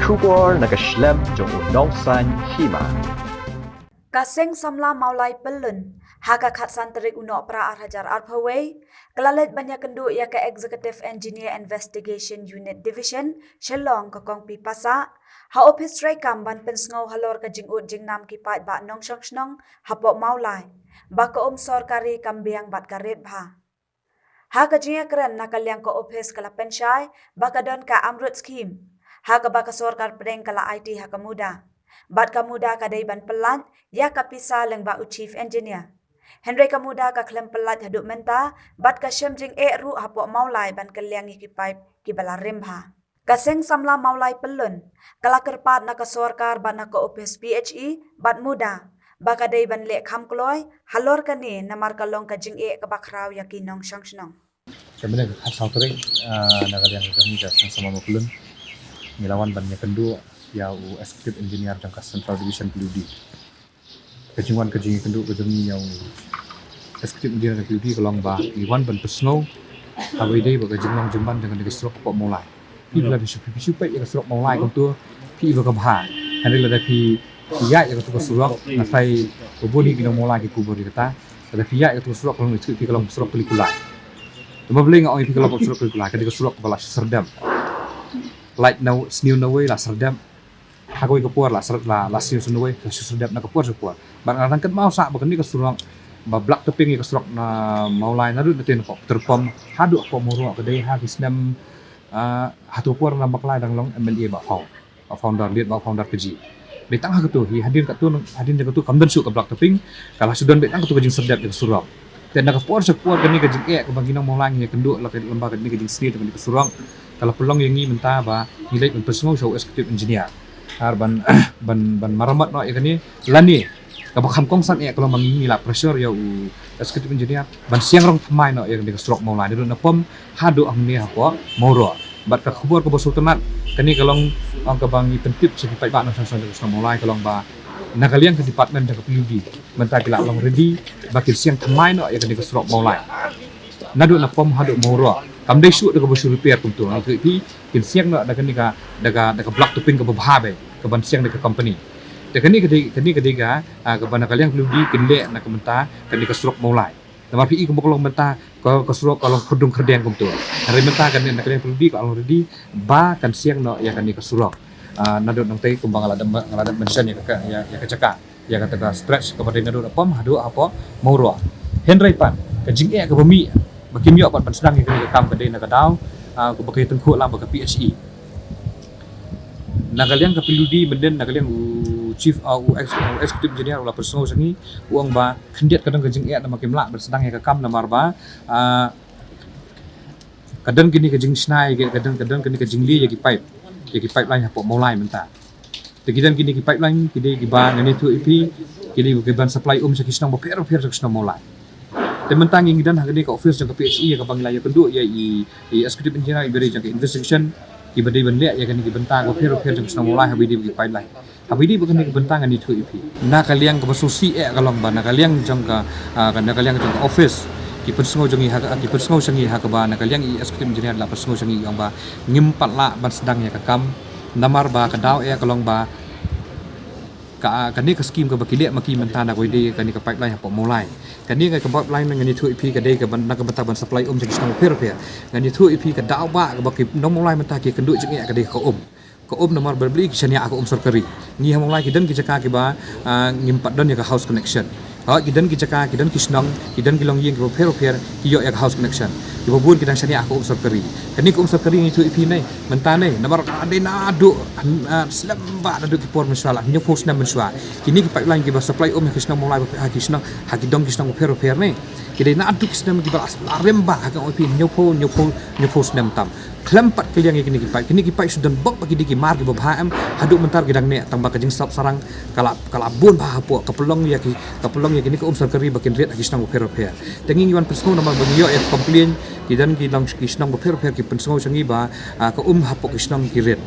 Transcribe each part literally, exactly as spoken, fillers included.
Khubor na ka shlem jong u nongsan hima. Ka seng samla Mawlai Pyllun, ha ka khatsan tarik u Nohprah ar hajar arphew wei, ka la leit ban ïakynduh ïa ka Executive Engineer Investigation Unit Division, Shillong, ka Kong P Passah, ha ophis treikam ban pynsngew halor ka jingud jingnam ki paidbah nongshong shnong hapoh Mawlai, ba ka um sorkari kam biang bad ka rit bha. Ha ka jingïakren na ka liang ka ophis ka la pynshai ba ka don ka AMRUT scheme, ha kaba ka sorkar pdeng ka la aiti ha ka MUDA. Bad ka MUDA ka dei ban pyllait ïa ka pisa lyngba u Chief Engineer. Hynrei ka MUDA ka khlem pyllait haduh mynta, bad ka shem jingeh ruh hapoh Mawlai ban kylliang ïa ki paip kiba la rim bha. Ka seng samla Mawlai Pyllun ka la kyrpad na ka sorkar bad na ka ophis PHE bad MUDA ba ka dei ban leh kham kloi halor kane, namar ka long ka jingeh kaba khraw ïa ki nongshong shnong. Ka mynne ka khatsaw tarik, ah, na ka liang ka jong ngi ka seng samla Mawlai Pyllun, ngi la wan ban ïakynduh ïa u Executive Engineer jong ka Central Division PWD. Ka jingwan ka jingïakynduh ka jong ngi ïa u Executive Engineer ka PWD ka long ba ngi wan ban pynsngew haba ïadei bad ka jinglong jingman jong kane ka surok hapoh Mawlai. Phi ba la phi shu, phi shu peit ïa ka surok Mawlai kumto, phi i ba ka bha. Hynrei lada phi ïaid ïa katu ka surok, nga tharai ba bun hi ki nong Mawlai ki khubor ïa kata. Lada phi ïaid ïa katu ka surok, ka long, ithuh ïa phi ka long surok kali kulai. Tangba balei nga ong ïa phi ka long surok kali kulai, ka dei ka surok kaba la shu syrdep. Lait na, sniew nawei la syrdep. Ha kawei ka por la sar-, la, la siew siew wei, la shu syrdep na ka por sha ka por. Bad nga dang kynmaw sah ba kane ka surok, ba block topping ïa ka surok na Mawlai naduh na Tien Pop, Tyrpom, haduh hapoh Mawroh ka dei ha ki snem, ah, hato por na Maklai dang long MLA Bah Faw, Bah Founder, late Bah Founder Kaji. Dei tang ha katu hi, hadien katu, hadien katu kam don shuh ka block topping, ka la shu don beit tang katu ka jingsyrdep ïa ka surok. Te na ka por sha ka por kane ka jingeh kaba ngi nong Mawlai ngi ïakynduh la ka lyngba kane ka jingsniew jong kane ka surok, ka la pynlong ïa ngi mynta ba ngi leit ban pynsngew sha u Executive Engineer. Ar ban, ban, ban marammot noh ïa kane, lane kaba kham kongsan eh ka long ba ngi, ngi la pressure ïa u Executive Engineer ban siang rong thymmai noh ïa kane ka surok Mawlai naduh na Pom haduh hangne hapoh Mawroh. Bad ka khubor kaba sngewtynnat, kane ka long, ong kaba ngi pyntip sha ki paidbah nongshong shnong jong ka shnong Mawlai, ka long ba na ka liang ka department jong ka PWD mynta ki la long ready ba kin siang thymmai noh ïa kane ka surok Mawlai naduh na Pom haduh Mawroh. Kam dei shuh da kaba shu repair kumto, nga ong ïa phi, kin siang noh da kane ka, da ka, da ka block topping kaba bha bha, kaban siang da ka company. Te kane ka dei, kane ka dei ka, ah, kaba na ka liang PWD kin leh na ka mynta kane ka surok Mawlai. Namar phi i kumba ka long mynta ka, ka surok ka long kherdung kherdeng kumto. Hynrei mynta kane na ka liang PWD ka long ready ba kan siang noh ïa kane ka surok. Ah, naduh nangtei kumba nga la dep, nga la dep mention ïa ka, ïa, ïa ka jaka, ïa kata ka stretch kaba dei naduh na Pom haduh hapoh Mawroh. Hynrei pat ka jingeh kaba mih ba kim ïoh pat ban sdang ïa kane ka kam ka dei na ka daw, ah, kaba ka ïatyngkhuh lang bad ka PHE. Na ka liang ka PWD mynnin, na ka liang u chief, ah, u ex-, u executive engineer u la pynsngew sha ngi, u ong ba khyndiat ka don ka jingeh namar kim lah ban sdang ïa ka kam namar ba, ah, ka don kine ka jingshna ïa ki, ka don, ka don kine ka jingleh ïa ki pipe, ïa ki pipeline hapoh Mawlai mynta. Te ki don kine ki pipeline ki dei kiba ngan ïathuh ïa phi, ki dei kiban supply um sha ki shnong bapher bapher jong ka shnong Mawlai. Te mynta ngi, ngi don ha kane ka office jong ka PHE ïa kaba ngi la ïakynduh ïa i, i executive engineer iba dei jong ka investigation, kiba dei ban leh ïa kane ki bynta bapher bapher jong ka shnong Mawlai haba ïadei bad ki pipeline. Haba ïadei bad kane ka bynta ngan ïathuh ïa phi. Na ka liang kaba sngewsih eh ka long ba na ka liang jong ka, ah, ka, na ka liang jong ka office, ki pynsngew jong ngi ha ka, ki pynsngew sha ngi ha kaba na ka liang i executive engineer la pynsngew sha ngi ong ba ngim pat lah ban sdang ïa ka kam namar ba ka daw eh ka long ba ka, kane ka scheme kaba ki leh ma ki mynta na kawei de kane ka pipeline hapoh Mawlai. Kane ka pipeline ngan ïathuh ïa phi ka dei kaba na ka bynta ban supply um jong ki shnong bapher bapher. Ngan ïathuh ïa phi ka daw ba kaba ki nong Mawlai mynta ki kynduh jingeh ka dei ka um. Ka um namar balei ki shaniah ka um sorkari. Ngi ha Mawlai ki don ki jaka kiba, ah, ngim pat don ïa ka house connection. Hooid ki don ki jaka, ki don ki shnong, ki don ki longïing kiba pher bapher, ki ïoh ïa ka house connection. Kiba bun ki dang shaniah ka um sorkari. Kane ka um sorkari ngi ïathuh ïa phi ne, mynta ne, namar ka dei naduh, ah, slem bha naduh ki por mynshuwa la, hynñiewphew snem mynshuwa. Kine ki pipeline kiba supply um ha ki shnong Mawlai, ha ki shnong, ha ki dong ki shnong bapher bapher ne. Ki dei naduh ki snem kiba la, la rim bha, ha ka ong ïa phi hynñiewphew, hynñiewphew, hynñiewphew snem tam. Khlem pat kylliang ïa kine ki pipe. Kine ki pipe shu don bok ba ki dei ki mar kiba bha em, haduh mynta ki dang neh, tangba ka jingsop sarang ka la, ka la bun bha hapoh, ka pynlong ïa ki, ka pynlong ïa kine ki um sorkari ba kin rit ha ki shnong bapher bapher. Te ngi ngi wan pynsngew namar ba ngi ïoh ïa ka complain, ki don ki long ki shnong bapher bapher ki pynsngew sha ngi ba, ah, ka um hapoh ki shnong ki rit.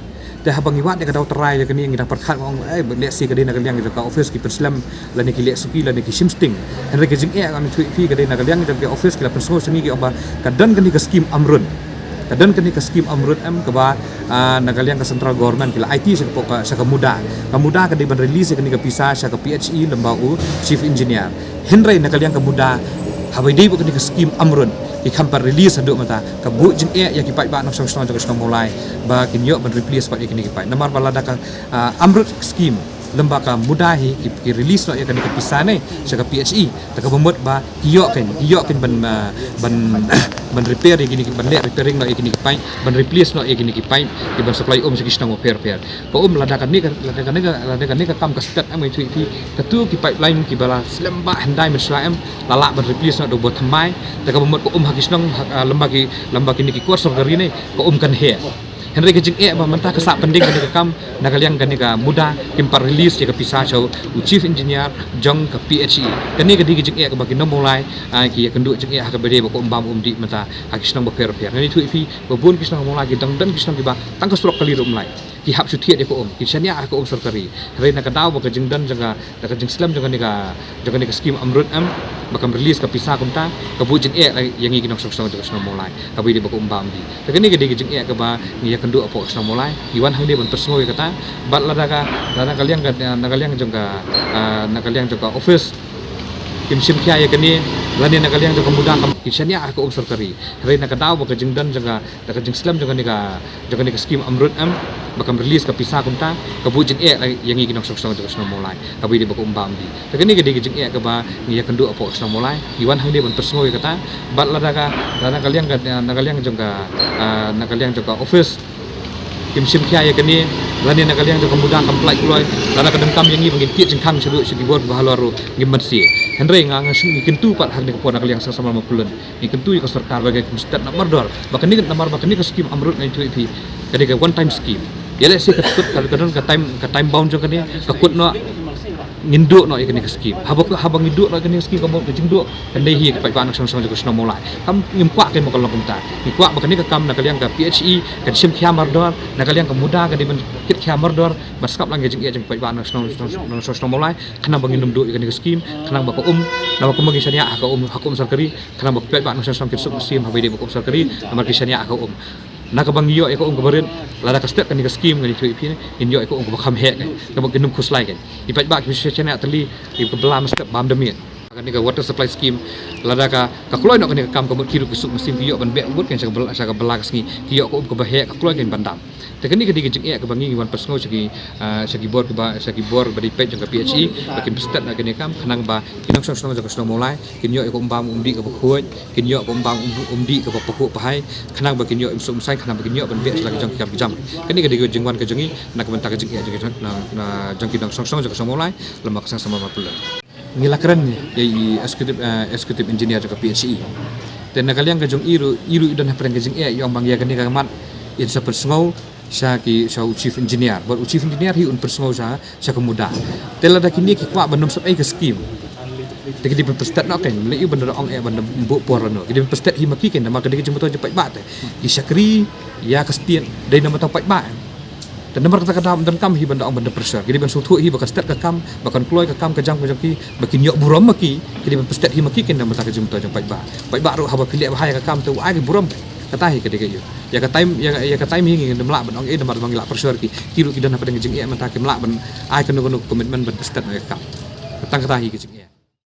Te haba ngi wad ïa ka daw trai ïa kane ngi dang pyrkhat nga ong, eh, lehse ka dei na ka liang jong ka office ki pynslem, lane ki leh suki, lane ki shim sting. Hynrei ka jingeh ngan ïathuh ïa phi ka dei na ka liang jong ka office ki la pynsngew sha ngi ki ong ba ka don kane ka scheme AMRUT. Ka don kane ka skim AMRUT em kaba, ah, na ka liang ka central government ki la aiti sha ka pok ka, sha ka MUDA. Ka MUDA ka dei ban release ïa kane ka pisa sha ka P H E lyngba u chief engineer. Hynrei na ka liang ka MUDA, haba ïadei bad kane ka skim AMRUT, ki kham pat release haduh mynta. Ka buh jingeh ïa ki paidbah nongshong shnong jong ka shnong Mawlai ba kin ïoh ban replace pat ïa kine ki paip. Namar ba lada ka, ah, AMRUT skim lyngba ka MUDA hi ki, ki release noh ïa kane ka pisa ne sha ka P H E. Te kaba mut ba ki ïoh kein, ki ïoh kein ban, ah, ban, ban repair ïa kine ki, ban leh repairing noh ïa kine ki paip, ban replace noh ïa kine ki paip, ki ban supply um sha ki shnong bapher bapher. Ka um lada kane ka, lada kane ka, lada kane ka kam ka stet em, ïa ki, ki, katu ki pipeline kiba la slem bha hyndai mynshuwa em, la lah ban replace noh da uba thymmai. Te kaba mut ka um ha ki shnong, ha, ah, lyngba ki, lyngba kine ki kor sorkari ne, ka um kan heh. Hynrei ka jingeh ba mynta ka sah pending kane ka kam na ka liang kane ka MUDA, kim pat release ïa ka pisa sha u chief engineer jong ka P H E. Kane ka dei ka jingeh kaba ki nong Mawlai, ah, ki ïakynduh jingeh ha kaba ïadei bad ka um bam um dih mynta ha ki shnong bapher bapher. Ngan ïathuh ïa phi ba bun ki shnong Mawlai ki dang don ki shnong kiba tang ka surok kali ruh ym lai, ki hap shu thied ïa ka um, ki shaniah ha ka um sorkari. Hynrei na ka daw ba ka jingdon jong ka, da ka jingslem jong kane ka, jong kane ka skim AMRUT em, ba kam release ka pisa kumta, ka buh jingeh ïa ngi ki nongshong shnong jong ka shnong Mawlai, kaba ïadei bad ka um bam um dih. Te kane ka dei ka jingeh kaba ngi ïakynduh hapoh ka shnong Mawlai, ngi wan hangne ban pynsngew ïa kata. Bad lada ka, lada ka liang ka, na ka liang jong ka, ah, na ka liang jong ka office kim shim khia ïa kane, lane na ka liang jong ka MUDA kam, ki shaniah ha ka um sorkari. Hynrei na ka daw ba ka jingdon jong ka, da ka jingslem jong kane ka, jong kane ka skim AMRUT em, ba kam release ka pisa kumta, ka buh jingeh ïa ngi ki nongshong shnong jong ka shnong Mawlai, kaba ïadei bad ka um bam um dih. Te kane ka dei ka jingeh kaba ngi ïakynduh hapoh ka shnong Mawlai, ngi wan hangne ban pynsngew ïa kata. Bad lada ka, lada ka liang ka, na ka liang jong ka, ah, na ka liang jong ka office kim shim khia ïa kane, lane na ka liang jong ka MUDA kam pynlait kloi, lada ka donkam ïa ngi ba ngin tied jingkhang shaduh sha ki bor ba halor ruh ngim banse. Hynrei nga, nga shu, ngi kyntu pat hangne ka por na ka liang seng samla Mawpyllun, ngi kyntu ïa ka sorkar ba ka kum stet na mardor, ba kane ka, namar ba kane ka skim AMRUT ngan ïathuh ïa phi, ka dei ka one time scheme. Ïa lehse ka kut, ka, ka don ka time, ka time bound jong kane, ka kut noh, ngin duh noh ïa kane ka skim. Haba, haba ngin duh noh ïa kane ka skim, ka mut ka jingduh kan dei hi ïa ki paidbah nongshong shnong jong ka shnong Mawlai. Kam ngim kwah kein ba ka long kumta. Ngi kwah ba kane ka kam na ka liang ka P H E kan shim khia mardor, na ka liang ka MUDA kan dei ban kit khia mardor, ban sngap lang ïa ka jingeh jong ki paidbah nongshong shnong, nongshong shnong Mawlai, khnang ba ngin ym duh ïa kane ka skim, khnang ba ka um, namar kumba ngi shaniah ha ka um, ha ka um sorkari, khnang ba ki paidbah nongshong shnong kin suk mynsiem haba ïadei bad ka um sorkari, namar ki shaniah ha ka um. Na kaba ngi ïoh ïa ka um kaba rit, lada ka stet kane ka skim ngan ïathuh ïa phi, ngin ïoh ïa ka um kaba kham heh kein, kaba kin ym khuslai kein. Ki paidbah ki shaniah tylli, ki ka bylla mynstep bam da miet. Kane ka water supply scheme, lada ka, ka kloi noh kane ka kam, ka mut ki ruh ki suk mynsiem, ki ïoh ban beh bud kein sha ka bylla, sha ka bylla ka sngi, ki ïoh ka um kaba heh, ka kloi kein ban dam. Te kane ka dei ka jingeh kaba ngi, ngi wan pynsngew sha ki, ah, sha ki bor kiba, sha ki bor ba dei peit jong ka P H E, ba kin pynstet noh kane ka kam, khnang ba ki nongshong shnong jong ka shnong Mawlai kin ïoh ïa ka um bam um dih kaba khuid, kin ïoh ka um bam um, um dih kaba pahuh pahai, khnang ba kin ïoh im suk im saiñ, khnang ba kin ïoh ban beh sha la ki jong ki kam ki jam. Kane ka dei ka jingwan ka jong ngi na ka bynta ka jingeh jong ki, na, na jong ki nongshong shnong jong ka shnong Mawlai, lyngba ka seng samla Mawpyllun. Ngi la kren ïa i executive, eh, executive engineer jong ka P H E. Te na ka liang ka jong i ruh, i ruh i don hapdeng ka jingeh, i ong ba ïa kane ka mat in sa pynsngew sha ki, sha u chief engineer. Bad u chief engineer hi un pynsngew sha, sha ka MUDA. Te lada kine ki kwah ban ym sep ei ka skim, te ki dei ban pynstet noh kein, ym lei ban da ong eh ban da buh por noh. Ki dei ban pynstet hi ma ki kein, namar ka dei ka jingmyntoi jong paidbah te. Ki shakri ïa ka state dei namar tang paidbah. Te namar kata ka dei ban donkam hi ban da ong ban da pressure. Ki dei ban sngewthuh hi ba ka stet ka kam, ba kan kloi ka kam ka jam ka jong ki, ba kin ïoh burom ma ki, ki dei ban pynstet hi ma ki kein namar tang ka jingmyntoi jong paidbah. Paidbah ruh haba phi leh bha ïa ka kam te u ai ki burom. Kata hi ka dei ka ïoh. Ïa ka time, ïa, ïa ka time hi ngim lah ban ong eh namar ba ngi la pressure ki. Ki ruh ki don hapdeng ka jingeh mynta kim lah ban ai kano kano commitment ban pynstet ïa ka kam. Tang kata hi ka jingeh.